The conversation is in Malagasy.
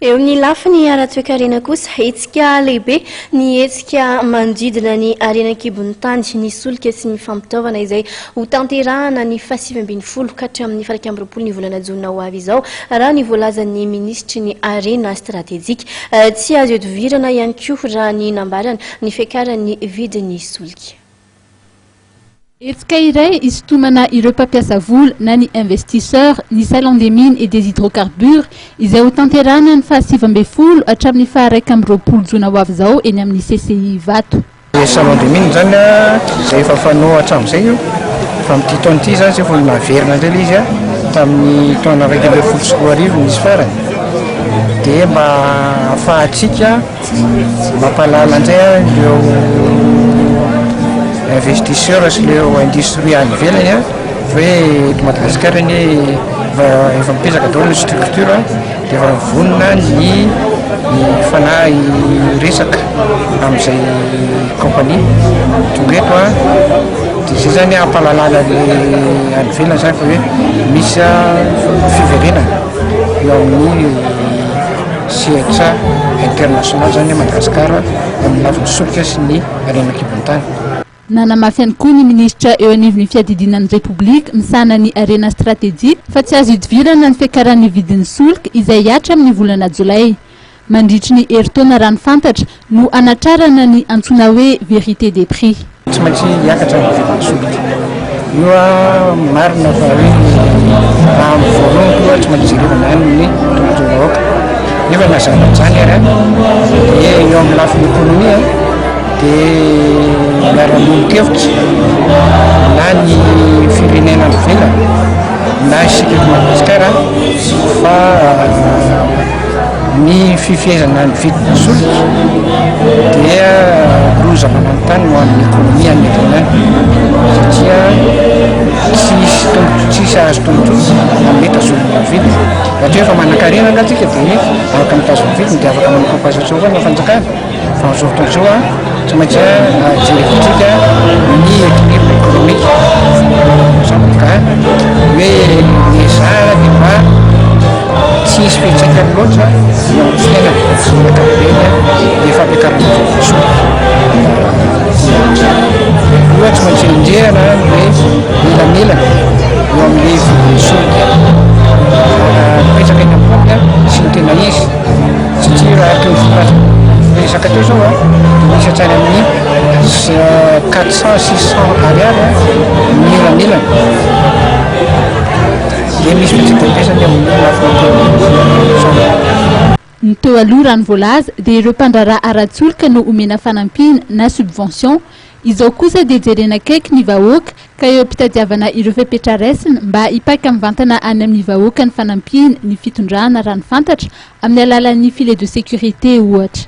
Eo amin'ny lafiny ara-toekarena kosa, hetsika lehibe ny hetsika manodidina ny harena an-kibon'ny tany, ny solika sy ny fampitaovana izay hotanterahana ny faha-19 ka hatramin'ny faha-21 ny volana jona ho avy izao, raha ny voalazan'ny minisitry ny harena stratejika. Tsy azo ihodivirana ihany koa, raha ny nambarany, ny fiakaran'ny vidin'ny solika. Hetsika iray hisintomana ireo mpampiasa vola na ny investisseurs ny Salon des mines et des hydrocarbures izay ho tanterahana ny faha 19 hatramin'ny faha 21 jona ho avy izao eny amin'ny CCI Ivato. Ny Salon des mines izany izay efa fanao hatramin'izay io fa amin'ity taona ity izany izay vao naverina indray ilay izy tamin'ny taona 2011 nisy farany dia mba ahafahantsika Mampahalala indray ireo investisseurs sy ireo industrie any ivelany fa hoe eto Madagasikara anie efa efa mipetraka daholo ny structure dia efa vonona ny ny fanahy hiresaka amin'izay compagnie tonga eto an, dia izay zany hampahalalana ny any ivelany zany fa hoe misy fiverenana eo amin'ny Sehatra international zany Madagascar amin'ny lafiny solika sy ny harena an-kibon'ny tany. Nanamafy ihany koa ny minisitra eo anivon'ny fiadidiana ny Repoblika misahana ny harena stratejika fa tsy azo ihodivirana ny fiakaran'ny vidin'ny solika izay hihatra amin'ny volana jolay. Mandritry ny herintaona raha ny fantatra no hanatrarana ny antsoina hoe vérité des prix. Tsy maintsy hiakatra ny vidin'ny solika. Io marina fa hoe raha amin'ny voalohany aloha tsy maintsy jerevana ihany ny tombontsoam-bahoaka. Nefa na izany na izany ary dia eo amin'ny lafiny ekonomia dia miara-miombon-kevitra na ny firenena any ivelany na isika eto Madagasikara fa Ny fifehezana ny vidina solika dia loza mananotany ho an'ny ekonomia any aoriana any satria tsy hisy tombontsoa, tsy hisy hahazo tombontsoa amin'ny hoe tazomina ny vidiny. Raha toa efa manankarena angaha tsika dia afaka mitazona ny vidiny dia afaka manao compensation koa ny fanjakana fa amin'izao fotoana izao tsy maintsy jerevintsika ny équilibre économique ka hoe miezahana dia mba Tsy hisy fiantraikany loatra eo amin'ny fiainana amin'ny ankapobeny ny fampiakarana ny vidin'ny solika. Io tsy maintsy enjehina ny hoe elanelana eo amin'ilay vidin'ny solika mipetraka eny amin'ny paompy sy ny tena izy satria raha toy ny voalaza resaka teo izao dia misy hatrany amin'ny 400 600 ariary ny elanelana. Dia misy fitsidimbesany amin'ny lafiny ekonomika. Ny teo aloha raha ny voalaza dia ireo mpandraharaha ara-tsolika no omena fanampiana na subvention, izao kosa dia jerena akaiky ny vahoaka ka eo am-pitadiavana ireo fepetra raisina mba hipaka mivantana any amin'ny vahoaka ny fanampiana ny fitondrana raha ny fantatra amin'ny alalan'ny filet de sécurité ohatra.